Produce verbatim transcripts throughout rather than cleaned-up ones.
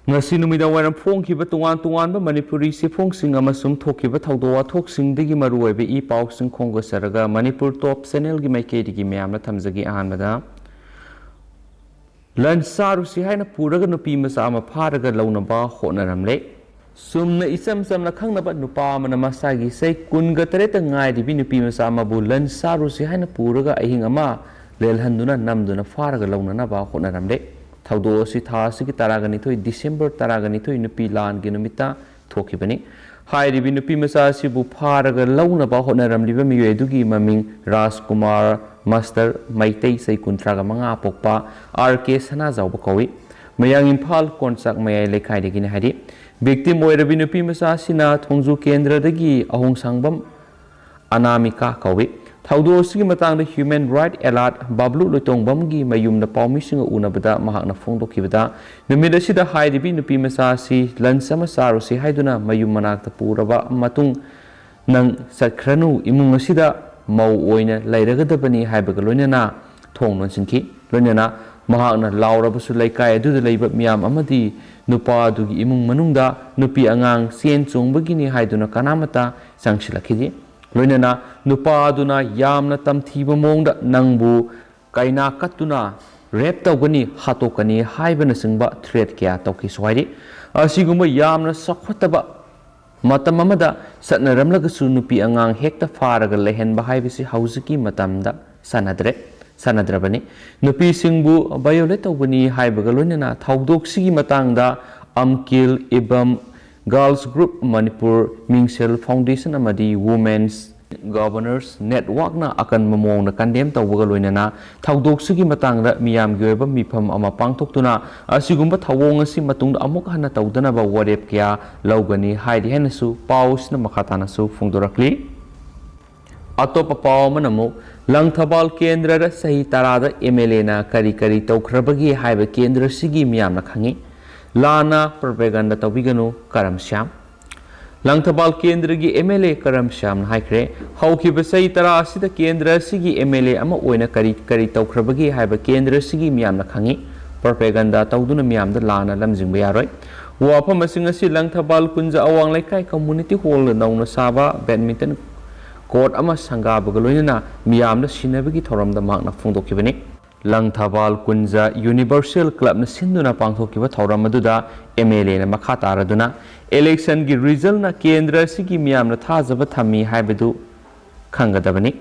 ꯉꯁꯤ ꯅꯨꯃꯤꯗꯥꯡ ꯋꯥꯏꯔꯝ ꯐꯣꯡꯈꯤꯕ ꯇꯣꯉꯥꯟ ꯇꯣꯉꯥꯟꯕ ꯃꯅꯤꯄꯨꯔꯤ ꯆꯦꯐꯣꯡꯁꯤꯡ ꯑꯃꯁꯨꯡ ꯊꯣꯛꯈꯤꯕ ꯊꯧꯗꯣꯛ ꯋꯥꯊꯣꯛꯁꯤꯡꯗꯒꯤ ꯃꯔꯨꯑꯣꯏꯕ ꯏ ꯄꯥꯎꯁꯤꯡ ꯈꯣꯝꯒꯠꯆꯔꯒ ꯃꯅꯤꯄꯨꯔ ꯇꯣꯞ ꯆꯦꯅꯦꯜꯒꯤ ꯃꯥꯏꯀꯩꯗꯒꯤ ꯃꯌꯥꯝꯅ ꯊꯝꯖꯒꯦ꯫ ꯑꯍꯥꯟꯕꯗ, ꯂꯟ ꯆꯥꯔꯨꯁꯤ ꯍꯥꯏꯅ ꯄꯨꯔꯒ ꯅꯨꯄꯤ ꯃꯆꯥ ꯑꯃ ꯐꯥꯔꯒ ꯂꯧꯅꯕ ꯍꯣꯠꯅꯔꯝꯂꯦ꯫ ꯆꯨꯝꯅ ꯏꯆꯝ ꯆꯝꯅ ꯈꯪꯅꯕ ꯅꯨꯄꯥ ꯑꯃꯅ ꯃꯁꯥꯒꯤ ꯆꯍꯤ ꯀꯨꯟꯒ ꯇꯔꯦꯠꯇ ꯉꯥꯏꯔꯤꯕꯤ ꯅꯨꯄꯤ ꯃꯆꯥ ꯑꯃꯕꯨ ꯂꯟ ꯆꯥꯔꯨꯁꯤ ꯍꯥꯏꯅ ꯄꯨꯔꯒ ꯑꯍꯤꯡ ꯑꯃ ꯂꯦꯜꯍꯟꯗꯨꯅ ꯅꯝꯗꯨꯅ ꯐꯥꯔꯒ ꯂꯧꯅꯅꯕ ꯍꯣꯠꯅꯔꯝꯂꯦ꯫ ꯊꯧꯗꯣꯛ ꯑꯁꯤ ꯊꯥ ꯑꯁꯤꯒꯤ ꯇꯔꯥꯒ ꯅꯤꯊꯣꯏ, ꯗꯤꯁꯦꯝꯕꯔ ꯇꯔꯥꯒ ꯅꯤꯊꯣꯏ, ꯅꯨꯄꯤ ꯂꯥꯟꯒꯤ ꯅꯨꯃꯤꯠꯇ ꯊꯣꯛꯈꯤꯕꯅꯤ꯫ ꯍꯥꯏꯔꯤꯕꯤ ꯅꯨꯄꯤ ꯃꯆꯥ ꯑꯁꯤꯕꯨ ꯐꯥꯔꯒ ꯂꯧꯅꯕ ꯍꯣꯠꯅꯔꯝꯂꯤꯕ ꯃꯤꯑꯣꯏ ꯑꯗꯨꯒꯤ ꯃꯃꯤꯡ ꯔꯥꯖꯀꯨꯃꯥꯔ ꯃꯥꯁꯇꯔ, ꯃꯩꯇꯩ, ꯆꯍꯤ ꯀꯨꯟꯊ꯭ꯔꯥꯒ ꯃꯉꯥ ꯄꯣꯛꯄ, ꯑꯥꯔ ꯀꯦ ꯁꯅꯥꯖꯥꯎꯕ ꯀꯧꯏ꯫ ꯃꯌꯥꯡ ꯏꯝꯐꯥꯜ ꯀꯣꯟꯆꯥꯛ ꯃꯌꯥꯏ ꯂꯩꯀꯥꯏꯗꯒꯤꯅꯤ ꯍꯥꯏꯔꯤ꯫ ꯚꯤꯛꯇꯤꯝ ꯑꯣꯏꯔꯕꯤ ꯅꯨꯄꯤ ꯃꯆꯥ ꯑꯁꯤꯅ ꯊꯣꯡꯖꯨ ꯀꯦꯟꯗ꯭ꯔꯗꯒꯤ ꯑꯍꯣꯡꯁꯥꯡꯕꯝ ꯑꯅꯥꯃꯤꯀꯥ ꯀꯧꯏ꯫ ꯊꯧꯗꯣꯛ ꯑꯁꯤꯒꯤ ꯃꯇꯥꯡꯗ ꯍ꯭ꯌꯨꯃꯦꯟ ꯔꯥꯏꯠ ꯑꯦꯂꯥꯔꯠ ꯕꯥꯕ꯭ꯂꯨ ꯂꯣꯏꯇꯣꯡꯕꯝꯒꯤ ꯃꯌꯨꯝꯗ ꯄꯥꯎꯃꯤꯁꯤꯡꯒ ꯎꯅꯕꯗ ꯃꯍꯥꯛꯅ ꯐꯣꯡꯗꯣꯛꯈꯤꯕꯗ, ꯅꯨꯃꯤꯠ ꯑꯁꯤꯗ ꯍꯥꯏꯔꯤꯕꯤ ꯅꯨꯄꯤ ꯃꯆꯥ ꯑꯁꯤ ꯂꯟꯁ ꯑꯃ ꯆꯥꯔꯨꯁꯤ ꯍꯥꯏꯗꯨꯅ ꯃꯌꯨꯝ ꯃꯅꯥꯛꯇ ꯄꯨꯔꯕ ꯃꯇꯨꯡ, "ꯅꯪ ꯆꯠꯈ꯭ꯔꯅꯨ, ꯏꯃꯨꯡ ꯑꯁꯤꯗ ꯃꯧ ꯑꯣꯏꯅ ꯂꯩꯔꯒꯗꯕꯅꯤ" ꯍꯥꯏꯕꯒ ꯂꯣꯏꯅꯅ ꯊꯣꯡ ꯂꯣꯟꯁꯤꯟꯈꯤ꯫ ꯂꯣꯏꯅꯅ ꯃꯍꯥꯛꯅ ꯂꯥꯎꯔꯕꯁꯨ ꯂꯩꯀꯥꯏ ꯑꯗꯨꯗ ꯂꯩꯕ ꯃꯤꯌꯥꯝ ꯑꯃꯗꯤ ꯅꯨꯄꯥ ꯑꯗꯨꯒꯤ ꯏꯃꯨꯡ ꯃꯅꯨꯡꯗ ꯅꯨꯄꯤ ꯑꯉꯥꯡ ꯆꯦꯟ ꯆꯣꯡꯕꯒꯤꯅꯤ ꯍꯥꯏꯗꯨꯅ ꯀꯅꯥꯃꯠꯇ ꯆꯪꯁꯤꯜꯂꯛꯈꯤꯗꯦ꯫ ꯂꯣꯏꯅꯅ ꯅꯨꯄꯥ ꯑꯗꯨꯅ ꯌꯥꯝꯅ ꯇꯝꯊꯤꯕ ꯃꯑꯣꯡꯗ "ꯅꯪꯕꯨ ꯀꯩꯅꯥ ꯀꯠꯇꯨꯅ ꯔꯦꯞ ꯇꯧꯒꯅꯤ, ꯍꯥꯠꯇꯣꯛꯀꯅꯤ" ꯍꯥꯏꯕꯅꯆꯤꯡꯕ ꯊ꯭ꯔꯦꯠ ꯀꯌꯥ ꯇꯧꯈꯤꯁꯨ ꯍꯥꯏꯔꯤ꯫ ꯑꯁꯤꯒꯨꯝꯕ ꯌꯥꯝꯅ ꯆꯥꯎꯈꯠꯇꯕ ꯃꯇꯝ ꯑꯃꯗ ꯆꯠꯅꯔꯝꯂꯒꯁꯨ ꯅꯨꯄꯤ ꯑꯉꯥꯡ ꯍꯦꯛꯇ ꯐꯥꯔꯒ ꯂꯩꯍꯟꯕ ꯍꯥꯏꯕꯁꯤ ꯍꯧꯖꯤꯛꯀꯤ ꯃꯇꯝꯗ ꯆꯠꯅꯗ꯭ꯔꯦ, ꯆꯠꯅꯗ꯭ꯔꯕꯅꯤ꯫ ꯅꯨꯄꯤꯁꯤꯡꯕꯨ ꯚꯥꯏꯑꯣꯂꯦꯠ ꯇꯧꯕꯅꯤ ꯍꯥꯏꯕꯒ ꯂꯣꯏꯅꯅ ꯊꯧꯗꯣꯛꯁꯤꯒꯤ ꯃꯇꯥꯡꯗ ꯑꯝꯀꯤꯜ ꯏꯕꯝ ꯒꯥꯔꯜꯁ ꯒ꯭ꯔꯨꯞ ꯃꯅꯤꯄꯨꯔ, ꯃꯤꯡꯁꯦꯜ ꯐꯥꯎꯟꯗꯦꯁꯟ ꯑꯃꯗꯤ ꯋꯨꯃꯦꯟꯁ ꯒꯚꯔꯅꯔꯁ ꯅꯦꯠꯋꯥꯛꯅ ꯑꯀꯟꯕ ꯃꯑꯣꯡꯗ ꯀꯟꯗꯦꯝ ꯇꯧꯕꯒ ꯂꯣꯏꯅꯅ ꯊꯧꯗꯣꯛꯁꯤꯒꯤ ꯃꯇꯥꯡꯗ ꯃꯤꯌꯥꯝꯒꯤ ꯑꯣꯏꯕ ꯃꯤꯐꯝ ꯑꯃ ꯄꯥꯡꯊꯣꯛꯇꯨꯅ ꯑꯁꯤꯒꯨꯝꯕ ꯊꯧꯑꯣꯡ ꯑꯁꯤ ꯃꯇꯨꯡꯗ ꯑꯃꯨꯛ ꯍꯟꯅ ꯇꯧꯗꯅꯕ ꯋꯥꯔꯦꯞ ꯀꯌꯥ ꯂꯧꯒꯅꯤ ꯍꯥꯏꯔꯤ ꯍꯥꯏꯅꯁꯨ ꯄꯥꯎ ꯑꯁꯤꯅ ꯃꯈꯥ ꯇꯥꯅꯁꯨ ꯐꯣꯡꯗꯣꯔꯛꯂꯤ꯫ ꯑꯇꯣꯞꯄ ꯄꯥꯎ ꯑꯃꯅ ꯑꯃꯨꯛ, ꯂꯪꯊꯕꯥꯜ ꯀꯦꯟꯗ꯭ꯔꯗ ꯆꯍꯤ ꯇꯔꯥꯗ ꯑꯦꯝ ꯑꯦꯜ ꯑꯦꯅ ꯀꯔꯤ ꯀꯔꯤ ꯇꯧꯈ꯭ꯔꯕꯒꯦ ꯍꯥꯏꯕ ꯀꯦꯟꯗ꯭ꯔꯁꯤꯒꯤ ꯃꯤꯌꯥꯝꯅ ꯈꯪꯉꯤ꯫ ꯂꯥꯟꯅ ꯄ꯭ꯔꯣꯄꯦꯒꯟꯗ ꯇꯧꯕꯤꯒꯅꯨ, ꯀꯔꯝ ꯁ꯭ꯌꯥꯝ꯫ ꯂꯪꯊꯕꯥꯜ ꯀꯦꯟꯗ꯭ꯔꯒꯤ ꯑꯦꯝ ꯑꯦꯜ ꯑꯦ ꯀꯔꯝ ꯁ꯭ꯌꯥꯝꯅ ꯍꯥꯏꯈ꯭ꯔꯦ, ꯍꯧꯈꯤꯕ ꯆꯍꯤ ꯇꯔꯥ ꯑꯁꯤꯗ ꯀꯦꯟꯗ꯭ꯔ ꯑꯁꯤꯒꯤ ꯑꯦꯝ ꯑꯦꯜ ꯑꯦ ꯑꯃ ꯑꯣꯏꯅ ꯀꯔꯤ ꯀꯔꯤ ꯇꯧꯈ꯭ꯔꯕꯒꯦ ꯍꯥꯏꯕ ꯀꯦꯟꯗ꯭ꯔ ꯑꯁꯤꯒꯤ ꯃꯤꯌꯥꯝꯅ ꯈꯪꯉꯤ꯫ ꯄ꯭ꯔꯣꯄꯦꯒꯟꯗꯥ ꯇꯧꯗꯨꯅ ꯃꯤꯌꯥꯝꯗ ꯂꯥꯟꯅ ꯂꯝꯖꯤꯡꯕ ꯌꯥꯔꯣꯏ꯫ ꯋꯥꯐꯝ ꯑꯁꯤ ꯉꯁꯤ ꯂꯪꯊꯕꯥꯜ ꯀꯨꯟꯖ ꯑꯋꯥꯡ ꯂꯩꯀꯥꯏ ꯀꯝꯃꯨꯅꯤꯇꯤ ꯍꯣꯜꯗ ꯅꯧꯅ ꯁꯥꯕ ꯕꯦꯗꯃꯤꯟꯇꯟ ꯀꯣꯔꯠ ꯑꯃ ꯁꯪꯒꯥꯕꯒ ꯂꯣꯏꯅꯅ ꯃꯤꯌꯥꯝꯗ ꯁꯤꯟꯅꯕꯒꯤ ꯊꯧꯔꯝꯗ ꯃꯍꯥꯛꯅ ꯐꯣꯡꯗꯣꯛꯈꯤꯕꯅꯤ꯫ ꯂꯪꯊꯕꯥꯜ ꯀꯨꯟꯖ ꯌꯨꯅꯤꯚꯔꯁꯦꯜ ꯀ꯭ꯂꯕꯅ ꯁꯤꯟꯗꯨꯅ ꯄꯥꯡꯊꯣꯛꯈꯤꯕ ꯊꯧꯔꯝ ꯑꯗꯨꯗ ꯑꯦꯝ ꯑꯦꯜ ꯑꯦꯅ ꯃꯈꯥ ꯇꯥꯔꯗꯨꯅ ꯏꯂꯦꯛꯁꯟꯒꯤ ꯔꯤꯖꯜꯅ ꯀꯦꯟꯗ꯭ꯔ ꯑꯁꯤꯒꯤ ꯃꯤꯌꯥꯝꯅ ꯊꯥꯖꯕ ꯊꯝꯃꯤ ꯍꯥꯏꯕꯗꯨ ꯈꯪꯒꯗꯕꯅꯤ꯫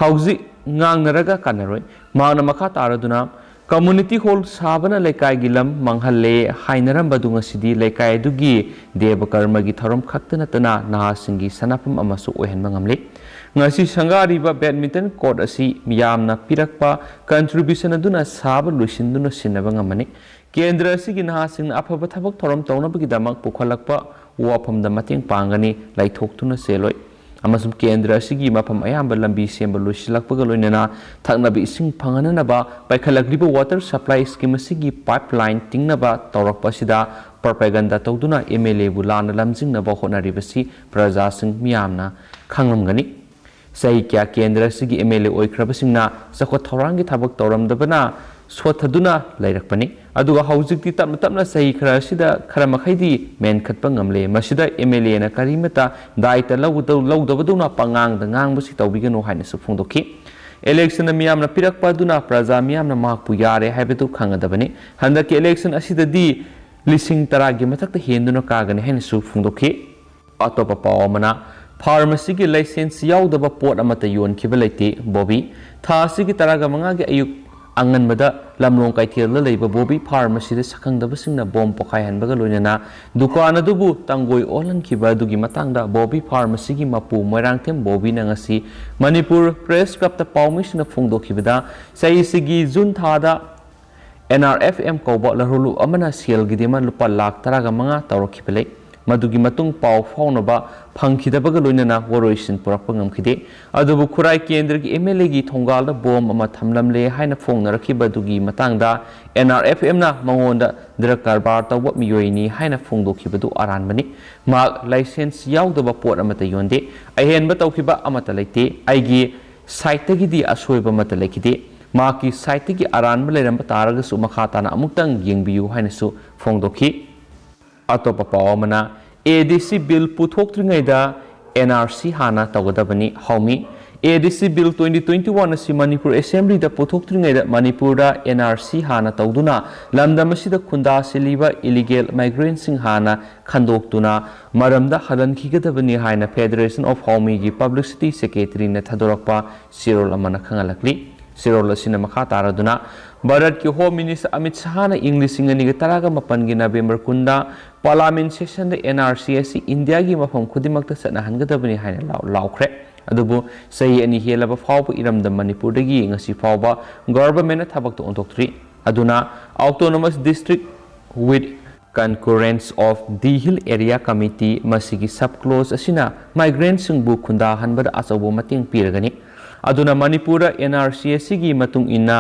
ꯍꯧꯖꯤꯛ ꯉꯥꯡꯅꯔꯒ ꯀꯥꯟꯅꯔꯣꯏ꯫ ꯃꯍꯥꯛꯅ ꯃꯈꯥ ꯇꯥꯔꯗꯨꯅ ꯀꯝꯃꯨꯅꯤꯇꯤ ꯍꯣꯜ ꯁꯥꯕꯅ ꯂꯩꯀꯥꯏꯒꯤ ꯂꯝ ꯃꯥꯡꯍꯜꯂꯦ ꯍꯥꯏꯅꯔꯝꯕꯗꯨ ꯉꯁꯤꯗꯤ ꯂꯩꯀꯥꯏ ꯑꯗꯨꯒꯤ ꯗꯦꯕ ꯀꯔꯃꯒꯤ ꯊꯧꯔꯝ ꯈꯛꯇ ꯅꯠꯇꯅ ꯅꯍꯥꯁꯤꯡꯒꯤ ꯁꯥꯟꯅꯐꯝ ꯑꯃꯁꯨ ꯑꯣꯏꯍꯟꯕ ꯉꯝꯂꯦ꯫ ꯉꯁꯤ ꯁꯪꯒꯥꯔꯤꯕ ꯕꯦꯗꯃꯤꯟꯇꯟ ꯀꯣꯔꯠ ꯑꯁꯤ ꯃꯤꯌꯥꯝꯅ ꯄꯤꯔꯛꯄ ꯀꯟꯇ꯭ꯔꯤꯕ꯭ꯌꯨꯁꯟ ꯑꯗꯨꯅ ꯁꯥꯕ ꯂꯣꯏꯁꯤꯟꯗꯨꯅ ꯁꯤꯟꯅꯕ ꯉꯝꯃꯅꯤ꯫ ꯀꯦꯟꯗ꯭ꯔ ꯑꯁꯤꯒꯤ ꯅꯍꯥꯁꯤꯡꯅ ꯑꯐꯕ ꯊꯕꯛ ꯊꯧꯔꯝ ꯇꯧꯅꯕꯒꯤꯗꯃꯛ ꯄꯨꯈꯠꯂꯛꯄ ꯋꯥꯐꯝꯗ ꯃꯇꯦꯡ ꯄꯥꯡꯒꯅꯤ, ꯂꯩꯊꯣꯛꯇꯨꯅ ꯆꯦꯜꯂꯣꯏ꯫ ꯑꯃꯁꯨꯡ ꯀꯦꯟꯗ꯭ꯔ ꯑꯁꯤꯒꯤ ꯃꯐꯝ ꯑꯌꯥꯝꯕ ꯂꯝꯕꯤ ꯁꯦꯝꯕ ꯂꯣꯏꯁꯤꯜꯂꯛꯄꯒ ꯂꯣꯏꯅꯅ ꯊꯛꯅꯕ ꯏꯁꯤꯡ ꯐꯪꯍꯟꯅꯅꯕ ꯄꯥꯏꯈꯠꯂꯛꯂꯤꯕ ꯋꯥꯇꯔ ꯁꯄ꯭ꯂꯥꯏ ꯁ꯭ꯀꯤꯝ ꯑꯁꯤꯒꯤ ꯄꯥꯏꯞ ꯂꯥꯏꯟ ꯇꯤꯡꯅꯕ ꯇꯧꯔꯛꯄ ꯑꯁꯤꯗ ꯄ꯭ꯔꯣꯄꯦꯒꯟꯗꯥ ꯇꯧꯗꯨꯅ ꯑꯦꯝ ꯑꯦꯜ ꯑꯦꯕꯨ ꯂꯥꯟꯅ ꯂꯝꯖꯤꯡꯅꯕ ꯍꯣꯠꯅꯔꯤꯕꯁꯤ ꯄ꯭ꯔꯖꯥꯁꯤꯡ ꯃꯤꯌꯥꯝꯅ ꯈꯪꯂꯝꯒꯅꯤ꯫ ꯆꯍꯤ ꯀꯌꯥ ꯀꯦꯟꯗ꯭ꯔ ꯑꯁꯤꯒꯤ ꯑꯦꯝ ꯑꯦꯜ ꯑꯦ ꯑꯣꯏꯈ꯭ꯔꯕꯁꯤꯡꯅ ꯆꯥꯎꯈꯠ ꯊꯧꯔꯥꯡꯒꯤ ꯊꯕꯛ ꯇꯧꯔꯝꯗꯕꯅ ꯁꯣꯠꯊꯗꯨꯅ ꯂꯩꯔꯛꯄꯅꯤ꯫ ꯑꯗꯨꯒ ꯍꯧꯖꯤꯛꯇꯤ ꯇꯞꯅ ꯇꯞꯅ ꯆꯍꯤ ꯈꯔ ꯑꯁꯤꯗ ꯈꯔ ꯃꯈꯩꯗꯤ ꯃꯦꯟꯈꯠꯄ ꯉꯝꯂꯦ꯫ ꯃꯁꯤꯗ ꯑꯦꯝ ꯑꯦꯜ ꯑꯦꯅ ꯀꯔꯤꯃꯠꯇ ꯗꯥꯏꯇ ꯂꯧꯗꯧ-, ꯂꯧꯗꯕꯗꯧꯅ ꯄꯉꯥꯡꯗ ꯉꯥꯡꯕꯁꯤ ꯇꯧꯕꯤꯒꯅꯨ ꯍꯥꯏꯅꯁꯨ ꯐꯣꯡꯗꯣꯛꯈꯤ꯫ ꯏꯂꯦꯛꯁꯟꯗ ꯃꯤꯌꯥꯝꯅ ꯄꯤꯔꯛꯄ ꯑꯗꯨꯅ ꯄ꯭ꯔꯖꯥ ꯃꯤꯌꯥꯝꯅ ꯃꯍꯥꯛꯄꯨ ꯌꯥꯔꯦ ꯍꯥꯏꯕꯗꯨ ꯈꯪꯒꯗꯕꯅꯤ꯫ ꯍꯟꯗꯛꯀꯤ ꯏꯂꯦꯛꯁꯟ ꯑꯁꯤꯗꯗꯤ ꯂꯤꯁꯤꯡ ꯇꯔꯥꯒꯤ ꯃꯊꯛꯇ ꯍꯦꯟꯗꯨꯅ ꯀꯥꯒꯅꯤ ꯍꯥꯏꯅꯁꯨ ꯐꯣꯡꯗꯣꯛꯈꯤ꯫ ꯑꯇꯣꯞꯄ ꯄꯥꯎ ꯑꯃꯅ, ꯐꯥꯔꯃꯥꯁꯤꯒꯤ ꯂꯥꯏꯁꯦꯟꯁ ꯌꯥꯎꯗꯕ ꯄꯣꯠ ꯑꯃꯠꯇ ꯌꯣꯟꯈꯤꯕ ꯂꯩꯇꯦ꯫ ꯕꯣꯕꯤ, ꯊꯥ ꯑꯁꯤꯒꯤ ꯇꯔꯥꯒ ꯃꯉꯥꯒꯤ ꯑꯌꯨꯛ ꯑꯉꯟꯕꯗ ꯂꯝꯂꯣꯡ ꯀꯩꯊꯦꯜꯗ ꯂꯩꯕ ꯕꯣꯕꯤ ꯐꯥꯔꯃꯥꯁꯤꯗ ꯁꯛꯈꯪꯗꯕꯁꯤꯡꯅ ꯕꯣꯝ ꯄꯣꯈꯥꯏꯍꯟꯕꯒ ꯂꯣꯏꯅꯅ ꯗꯨꯀꯥꯟ ꯑꯗꯨꯕꯨ ꯇꯥꯡꯒꯣꯏ ꯑꯣꯜꯍꯟꯈꯤꯕ ꯑꯗꯨꯒꯤ ꯃꯇꯥꯡꯗ ꯕꯣꯕꯤ ꯐꯥꯔꯃꯥꯁꯤꯒꯤ ꯃꯄꯨ ꯃꯣꯏꯔꯥꯡꯊꯦꯝ ꯕꯣꯕꯤꯅ ꯉꯁꯤ ꯃꯅꯤꯄꯨꯔ ꯄ꯭ꯔꯦꯁ ꯀ꯭ꯂꯕꯇ ꯄꯥꯎꯃꯤꯁꯤꯡꯅ ꯐꯣꯡꯗꯣꯛꯈꯤꯕꯗ, ꯆꯍꯤꯁꯤꯒꯤ ꯖꯨꯟ ꯊꯥꯗ ꯑꯦꯟ ꯑꯥꯔ ꯑꯦꯐ ꯑꯦꯝ ꯀꯧꯕ ꯂꯧꯔꯨꯂꯨꯞ ꯑꯃꯅ ꯁꯦꯜꯒꯤ demand ꯂꯨꯄꯥ ꯂꯥꯈ ꯇꯔꯥꯒ ꯃꯉꯥ ꯇꯧꯔꯛꯈꯤꯕ ꯂꯩ꯫ ꯃꯗꯨꯒꯤ ꯃꯇꯨꯡ ꯄꯥꯎ ꯐꯥꯎꯅꯕ ꯐꯪꯈꯤꯗꯕꯒ ꯂꯣꯏꯅꯅ ꯋꯥꯔꯣꯏꯁꯤꯟ ꯄꯨꯔꯛꯄ ꯉꯝꯈꯤꯗꯦ꯫ ꯑꯗꯨꯕꯨ ꯈꯨꯔꯥꯏ ꯀꯦꯟꯗ꯭ꯔꯒꯤ ꯑꯦꯝ ꯑꯦꯜ ꯑꯦꯒꯤ ꯊꯣꯡꯒꯥꯜꯗ ꯕꯣꯝ ꯑꯃ ꯊꯝꯂꯝꯂꯦ ꯍꯥꯏꯅ ꯐꯣꯡꯅꯔꯛꯈꯤꯕ ꯑꯗꯨꯒꯤ ꯃꯇꯥꯡꯗ ꯑꯦꯟ ꯑꯥꯔ ꯑꯦꯐ ꯑꯦꯝꯅ ꯃꯉꯣꯟꯗ ꯗ꯭ꯔꯒ ꯀꯔꯕꯥꯔ ꯇꯧꯕ ꯃꯤꯑꯣꯏꯅꯤ ꯍꯥꯏꯅ ꯐꯣꯡꯗꯣꯛꯈꯤꯕꯗꯨ ꯑꯔꯥꯟꯕꯅꯤ꯫ ꯃꯍꯥꯛ ꯂꯥꯏꯁꯦꯟꯁ ꯌꯥꯎꯗꯕ ꯄꯣꯠ ꯑꯃꯠꯇ ꯌꯣꯟꯗꯦ꯫ ꯑꯍꯦꯟꯕ ꯇꯧꯈꯤꯕ ꯑꯃꯠꯇ ꯂꯩꯇꯦ꯫ ꯑꯩꯒꯤ ꯁꯥꯏꯠꯇꯒꯤꯗꯤ ꯑꯁꯣꯏꯕ ꯑꯃꯠꯇ ꯂꯩꯈꯤꯗꯦ꯫ ꯃꯍꯥꯛꯀꯤ ꯁꯥꯏꯠꯇꯒꯤ ꯑꯔꯥꯟꯕ ꯂꯩꯔꯝꯕ ꯇꯥꯔꯒꯁꯨ ꯃꯈꯥ ꯇꯥꯅ ꯑꯃꯨꯛꯇꯪ ꯌꯦꯡꯕꯤꯌꯨ ꯍꯥꯏꯅꯁꯨ ꯐꯣꯡꯗꯣꯛꯈꯤ꯫ ꯑꯇꯣꯞꯄ ꯄꯥꯎ ꯑꯃꯅ, ꯑꯦ ꯗꯤ ꯁꯤ ꯕꯤꯜ ꯄꯨꯊꯣꯛꯇ꯭ꯔꯤꯉꯩꯗ ꯑꯦꯟ ꯑꯥꯔ ꯁꯤ ꯍꯥꯟꯅ ꯇꯧꯒꯗꯕꯅꯤ ꯍꯧꯃꯤ꯫ ꯑꯦ ꯗꯤ ꯁꯤ ꯕꯤꯜ twenty twenty one ꯑꯁꯤ ꯃꯅꯤꯄꯨꯔ ꯑꯦꯁꯦꯝꯕ꯭ꯂꯤꯗ ꯄꯨꯊꯣꯛꯇ꯭ꯔꯤꯉꯩꯗ ꯃꯅꯤꯄꯨꯔꯗ ꯑꯦꯟ ꯑꯥꯔ ꯁꯤ ꯍꯥꯟꯅ ꯇꯧꯗꯨꯅ ꯂꯝꯗꯝ ꯑꯁꯤꯗ ꯈꯨꯟꯗꯥ ꯁꯤꯜꯂꯤꯕ ꯏꯂꯤꯒꯦꯜ ꯃꯥꯏꯒ꯭ꯔꯦꯟꯁꯤꯡ ꯍꯥꯟꯅ ꯈꯟꯗꯣꯛꯇꯨꯅ ꯃꯔꯝꯗ ꯍꯜꯍꯟꯈꯤꯒꯗꯕꯅꯤ ꯍꯥꯏꯅ Federation of Howmiꯒꯤ ꯄꯕ꯭ꯂꯤꯁꯤꯇꯤ ꯁꯦꯀ꯭ꯔꯦꯇꯔꯤꯅ ꯊꯥꯗꯣꯔꯛꯄ ꯆꯦꯔꯣꯜ ꯑꯃꯅ ꯈꯪꯍꯜꯂꯛꯂꯤ꯫ ꯆꯦꯔꯣꯜ ꯑꯁꯤꯅ ꯃꯈꯥ ꯇꯥꯔꯗꯨꯅ, ꯚꯥꯔꯠꯀꯤ ꯍꯣꯝ ꯃꯤꯅꯤꯁꯇꯔ ꯑꯃꯤꯠ ꯁꯍꯥꯅ ꯏꯪ ꯂꯤꯁꯤꯡ ꯑꯅꯤꯒ ꯇꯔꯥꯒ ꯃꯥꯄꯟꯒꯤ ꯅꯕꯦꯝꯕꯔ ꯀꯨꯟꯗ ꯄꯥꯔꯂꯥꯃꯦꯟ ꯁꯦꯁꯟꯗ ꯑꯦꯟ ꯑꯥꯔ ꯁꯤ ꯑꯁꯤ ꯏꯟꯗꯤꯌꯥꯒꯤ ꯃꯐꯝ ꯈꯨꯗꯤꯡꯃꯛꯇ ꯆꯠꯅꯍꯟꯒꯗꯕꯅꯤ ꯍꯥꯏꯅ ꯂꯥꯎ-, ꯂꯥꯎꯈ꯭ꯔꯦ꯫ ꯑꯗꯨꯕꯨ ꯆꯍꯤ ꯑꯅꯤ ꯍꯦꯜꯂꯕ ꯐꯥꯎꯕ ꯏꯔꯝꯗꯝ ꯃꯅꯤꯄꯨꯔꯗꯒꯤ ꯉꯁꯤ ꯐꯥꯎꯕ ꯒꯚꯔꯟꯃꯦꯟꯠꯅ ꯊꯕꯛꯇ ꯑꯣꯟꯊꯣꯛꯇ꯭ꯔꯤ꯫ ꯑꯗꯨꯅ Autonomous District with Concurrence of the Hill Area Committee, ꯃꯁꯤꯒꯤ ꯁꯕ ꯀ꯭ꯂꯣꯖ ꯑꯁꯤꯅ ꯃꯥꯏꯒ꯭ꯔꯦꯟꯁꯤꯡꯕꯨ ꯈꯨꯟꯗꯥꯍꯟꯕꯗ ꯑꯆꯧꯕ ꯃꯇꯦꯡ ꯄꯤꯔꯒꯅꯤ꯫ ꯑꯗꯨꯅ ꯃꯅꯤꯄꯨꯔꯗ ꯑꯦꯟ ꯑꯥꯔ ꯁꯤ ꯑꯁꯤꯒꯤ ꯃꯇꯨꯡ ꯏꯟꯅ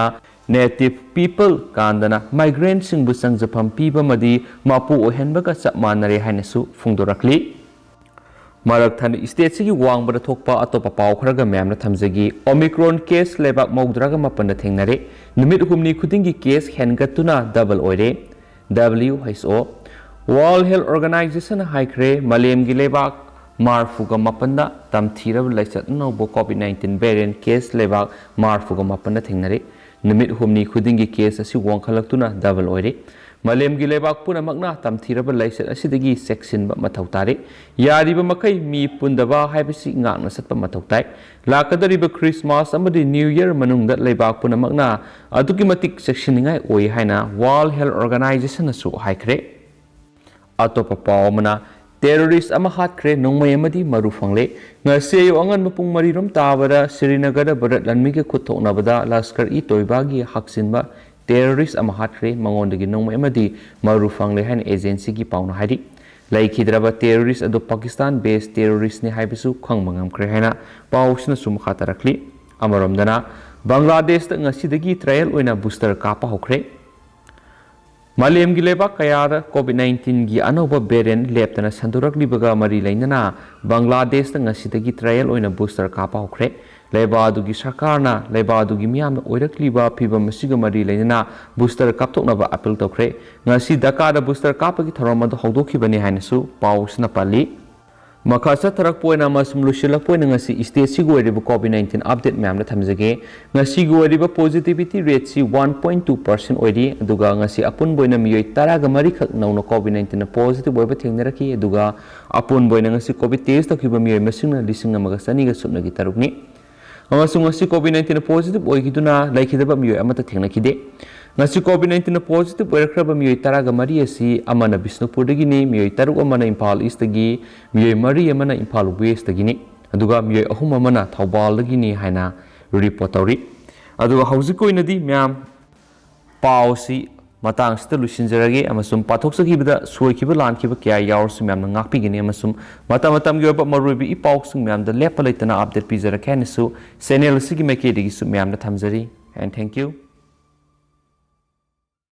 ꯅꯦꯇꯤꯚ ꯄꯤꯄꯜ ꯀꯥꯟꯗꯅ ꯃꯥꯏꯒ꯭ꯔꯦꯟꯁꯤꯡꯕꯨ ꯆꯪꯖꯐꯝ ꯄꯤꯕ ꯑꯃꯗꯤ ꯃꯄꯨ ꯑꯣꯏꯍꯟꯕꯒ ꯆꯞ ꯃꯥꯟꯅꯔꯦ ꯍꯥꯏꯅꯁꯨ ꯐꯣꯡꯗꯣꯔꯛꯂꯤ꯫ ꯃꯔꯛ ꯊꯠꯅ ꯏꯁꯇꯦꯠꯁꯤꯒꯤ ꯋꯥꯡꯃꯗ ꯊꯣꯛꯄ ꯑꯇꯣꯞꯄ ꯄꯥꯎ ꯈꯔꯒ ꯃꯌꯥꯝꯅ ꯊꯝꯖꯒꯦ꯫ ꯑꯣꯃꯤꯀ꯭ꯔꯣꯟ ꯀꯦꯁ ꯂꯩꯕꯥꯛ ꯃꯧꯗ꯭ꯔꯥꯒ ꯃꯥꯄꯟꯗ ꯊꯦꯡꯅꯔꯦ꯫ ꯅꯨꯃꯤꯠ ꯍꯨꯝꯅꯤ ꯈꯨꯗꯤꯡꯒꯤ ꯀꯦꯁ ꯍꯦꯟꯒꯠꯇꯨꯅ ꯗꯕꯜ ꯑꯣꯏꯔꯦ꯫ ꯗꯕ꯭ꯂꯤꯎ ꯑꯩꯆ ꯑꯣ, World Health Organization ꯍꯥꯏꯈ꯭ꯔꯦ, ꯃꯥꯂꯦꯝꯒꯤ ꯂꯩꯕꯥꯛ ꯃꯔꯐꯨꯒ ꯃꯥꯄꯟꯗ ꯇꯝꯊꯤꯔꯕ ꯂꯥꯏꯆꯠ ꯑꯅꯧꯕ ꯀꯣꯚꯤꯗ ꯅꯥꯏꯟꯇꯤꯟ ꯚꯦꯔꯤꯌꯦꯟꯠ ꯀꯦꯁ ꯂꯩꯕꯥꯛ ꯃꯔꯐꯨꯒ ꯃꯥꯄꯟꯗ ꯊꯦꯡꯅꯔꯦ꯫ ꯅꯨꯃꯤꯠ ꯍꯨꯝꯅꯤ ꯈꯨꯗꯤꯡꯒꯤ ꯀꯦꯁ ꯑꯁꯤ ꯋꯥꯡꯈꯠꯂꯛꯇꯨꯅ ꯗꯕꯜ ꯑꯣꯏꯔꯦ꯫ ꯃꯥꯂꯦꯝꯒꯤ ꯂꯩꯕꯥꯛ ꯄꯨꯝꯅꯃꯛꯅ ꯇꯝꯊꯤꯔꯕ ꯂꯥꯏꯆꯠ ꯑꯁꯤꯗꯒꯤ ꯆꯦꯛꯁꯤꯟꯕ ꯃꯊꯧ ꯇꯥꯔꯦ꯫ ꯌꯥꯔꯤꯕ ꯃꯈꯩ ꯃꯤ ꯄꯨꯟꯗꯕ ꯍꯥꯏꯕꯁꯤ ꯉꯥꯛꯅ ꯆꯠꯄ ꯃꯊꯧ ꯇꯥꯏ꯫ ꯂꯥꯛꯀꯗꯧꯔꯤꯕ ꯈ꯭ꯔꯤꯁꯃꯥꯁ ꯑꯃꯗꯤ ꯅ꯭ꯌꯨ ꯌꯔ ꯃꯅꯨꯡꯗ ꯂꯩꯕꯥꯛ ꯄꯨꯝꯅꯃꯛꯅ ꯑꯗꯨꯛꯀꯤ ꯃꯇꯤꯛ ꯆꯦꯛꯁꯤꯟꯅꯤꯡꯉꯥꯏ ꯑꯣꯏ ꯍꯥꯏꯅ World Health Organizationꯅꯁꯨ ꯍꯥꯏꯈ꯭ꯔꯦ꯫ ꯑꯇꯣꯞꯄ ꯄꯥꯎ ꯑꯃꯅ, ꯇꯦꯔꯣꯔꯤꯁ ꯑꯃ ꯍꯥꯠꯈ꯭ꯔꯦ, ꯅꯣꯡꯃꯩ ꯑꯃꯗꯤ ꯃꯔꯨ ꯐꯪꯂꯦ꯫ ꯉꯁꯤ ꯑꯌꯨꯛ ꯑꯉꯟꯕ ꯄꯨꯡ ꯃꯔꯤ ꯔꯣꯝ ꯇꯥꯕꯗ ꯁ꯭ꯔꯤꯅꯒꯔꯗ ꯚꯥꯔꯠ ꯂꯥꯟꯃꯤꯒ ꯈꯨꯠ ꯊꯣꯛꯅꯕꯗ ꯂꯁꯀꯔ-ꯏ-ꯇꯣꯏꯕꯥꯒꯤ ꯍꯛꯆꯤꯟꯕ ꯇꯦꯔꯣꯔꯤꯁ ꯑꯃ ꯍꯥꯠꯈ꯭ꯔꯦ, ꯃꯉꯣꯟꯗꯒꯤ ꯅꯣꯡꯃꯩ ꯑꯃꯗꯤ ꯃꯔꯨ ꯐꯪꯂꯦ ꯍꯥꯏꯅ ꯑꯦꯖꯦꯟꯁꯤꯒꯤ ꯄꯥꯎꯅ ꯍꯥꯏꯔꯤ꯫ ꯂꯩꯈꯤꯗ꯭ꯔꯕ ꯇꯦꯔꯣꯔꯤꯁ ꯑꯗꯨ ꯄꯥꯀꯤꯁꯇꯥꯟ ꯕꯦꯁ ꯇꯦꯔꯣꯔꯤꯁ꯭ꯠꯅꯤ ꯍꯥꯏꯕꯁꯨ ꯈꯪꯕ ꯉꯝꯈ꯭ꯔꯦ ꯍꯥꯏꯅ ꯄꯥꯎꯁꯤꯅꯁꯨ ꯃꯈꯥ ꯇꯥꯔꯛꯂꯤ꯫ ꯑꯃꯔꯣꯝꯗꯅ, ꯕꯪꯒ꯭ꯂꯥꯗꯦꯁꯇ ꯉꯁꯤꯗꯒꯤ ꯇ꯭ꯔꯥꯏꯌꯦꯜ ꯑꯣꯏꯅ ꯕꯨꯁꯇꯔ ꯀꯥꯞꯄ ꯍꯧꯈ꯭ꯔꯦ꯫ ꯃꯥꯂꯦꯝꯒꯤ ꯂꯩꯕꯥꯛ ꯀꯌꯥꯗ ꯀꯣꯚꯤꯗ ꯅꯥꯏꯟꯇꯤꯟꯒꯤ ꯑꯅꯧꯕ ꯚꯦꯔꯤꯌꯦꯟꯠ ꯂꯦꯞꯇꯅ ꯁꯟꯗꯣꯔꯛꯂꯤꯕꯒ ꯃꯔꯤ ꯂꯩꯅꯅ ꯕꯪꯒ꯭ꯂꯥꯗꯦꯁꯇ ꯉꯁꯤꯗꯒꯤ ꯇ꯭ꯔꯥꯏꯌꯦꯜ ꯑꯣꯏꯅ ꯕꯨꯁꯇꯔ ꯀꯥꯞꯄ ꯍꯧꯈ꯭ꯔꯦ꯫ ꯂꯩꯕꯥꯛ ꯑꯗꯨꯒꯤ ꯁꯔꯀꯥꯔꯅ ꯂꯩꯕꯥꯛ ꯑꯗꯨꯒꯤ ꯃꯤꯌꯥꯝꯅ ꯑꯣꯏꯔꯛꯂꯤꯕ ꯐꯤꯕꯝ ꯑꯁꯤꯒ ꯃꯔꯤ ꯂꯩꯅꯅ booster ꯀꯥꯞꯊꯣꯛꯅꯕ appeal ꯇꯧꯈ꯭ꯔꯦ꯫ ꯉꯁꯤ ꯙꯥꯀꯥꯗ booster ꯀꯥꯞꯄꯒꯤ ꯊꯧꯔꯝ ꯑꯗꯨ ꯍꯧꯗꯣꯛꯈꯤꯕꯅꯤ ꯍꯥꯏꯅꯁꯨ ꯄꯥꯎꯁꯤꯅ ꯄꯜꯂꯤ꯫ ꯃꯈꯥ ꯆꯠꯊꯔꯛꯄ ꯑꯣꯏꯅ ꯑꯃꯁꯨꯡ ꯂꯣꯏꯁꯤꯜꯂꯛꯄ ꯑꯣꯏꯅ ꯉꯁꯤ state ꯑꯁꯤꯒꯤ ꯑꯣꯏꯔꯤꯕ COVID nineteen update ꯃꯌꯥꯝꯗ ꯊꯝꯖꯒꯦ꯫ ꯉꯁꯤꯒꯤ ꯑꯣꯏꯔꯤꯕ positivity rate ꯁꯤ one point two percent ꯑꯣꯏꯔꯤ꯫ ꯑꯗꯨꯒ ꯉꯁꯤ ꯑꯄꯨꯟꯕ ꯑꯣꯏꯅ ꯃꯤꯑꯣꯏ ꯇꯔꯥꯒ ꯃꯔꯤꯈꯛ ꯅꯧꯅ COVID nineteen positive ꯑꯣꯏꯕ ꯊꯦꯡꯅꯔꯛꯈꯤ꯫ ꯑꯗꯨꯒ ꯑꯄꯨꯟꯕ ꯑꯣꯏꯅ ꯉꯁꯤ COVID test ꯇꯧꯈꯤꯕ ꯃꯤꯑꯣꯏ ꯃꯁꯤꯡꯅ ꯂꯤꯁꯤꯡ ꯑꯃꯒ ꯆꯅꯤꯒ ꯁꯨꯞꯅꯒꯤ ꯇꯔꯨꯛꯅꯤ꯫ ꯑꯃꯁꯨꯡ ꯉꯁꯤ COVID nineteen positive ꯑꯣꯏꯈꯤꯗꯨꯅ ꯂꯩꯈꯤꯗꯕ ꯃꯤꯑꯣꯏ ꯑꯃꯠꯇ ꯊꯦꯡꯅꯈꯤꯗꯦ꯫ ꯉꯁꯤ COVID nineteen positive ꯑꯣꯏꯔꯛꯈ꯭ꯔꯕ ꯃꯤꯑꯣꯏ ꯇꯔꯥꯒ ꯃꯔꯤ ꯑꯁꯤ ꯑꯃꯅ ꯕꯤꯁꯅꯨꯄꯨꯔꯗꯒꯤꯅꯤ, ꯃꯤꯑꯣꯏ ꯇꯔꯨꯛ ꯑꯃꯅ ꯏꯝꯐꯥꯜ East ꯇꯒꯤ, ꯃꯤꯑꯣꯏ ꯃꯔꯤ ꯑꯃꯅ ꯏꯝꯐꯥꯜ West ꯇꯒꯤꯅꯤ, ꯑꯗꯨꯒ ꯃꯤꯑꯣꯏ ꯑꯍꯨꯝ ꯑꯃꯅ ꯊꯧꯕꯥꯜꯗꯒꯤꯅꯤ ꯍꯥꯏꯅ report ꯇꯧꯔꯤ꯫ ꯑꯗꯨꯒ ꯍꯧꯖꯤꯛꯀꯤ ꯑꯣꯏꯅꯗꯤ ꯃꯌꯥꯝ ꯄꯥꯎꯁꯤ ꯃꯇꯥꯡꯁꯤꯗ ꯂꯣꯏꯁꯤꯟꯖꯔꯒꯦ, ꯑꯃꯁꯨꯡ ꯄꯥꯊꯣꯛꯆꯈꯤꯕꯗ ꯁꯣꯏꯈꯤꯕ ꯂꯥꯟꯈꯤꯕ ꯀꯌꯥ ꯌꯥꯎꯔꯁꯨ ꯃꯌꯥꯝꯅ ꯉꯥꯛꯄꯤꯒꯅꯤ, ꯑꯃꯁꯨꯡ ꯃꯇꯝ ꯃꯇꯝꯒꯤ ꯑꯣꯏꯕ ꯃꯔꯨꯑꯣꯏꯕ ꯏ ꯄꯥꯎꯁꯤꯡ ꯃꯌꯥꯝꯗ ꯂꯦꯞꯄ ꯂꯩꯇꯅ update ꯄꯤꯖꯔꯛꯀꯦ ꯍꯥꯏꯅꯁꯨ channel ꯑꯁꯤꯒꯤ ꯃꯥꯏꯀꯩꯗꯒꯤꯁꯨ ꯃꯌꯥꯝꯗ ꯊꯝꯖꯔꯤ꯫ And thank you.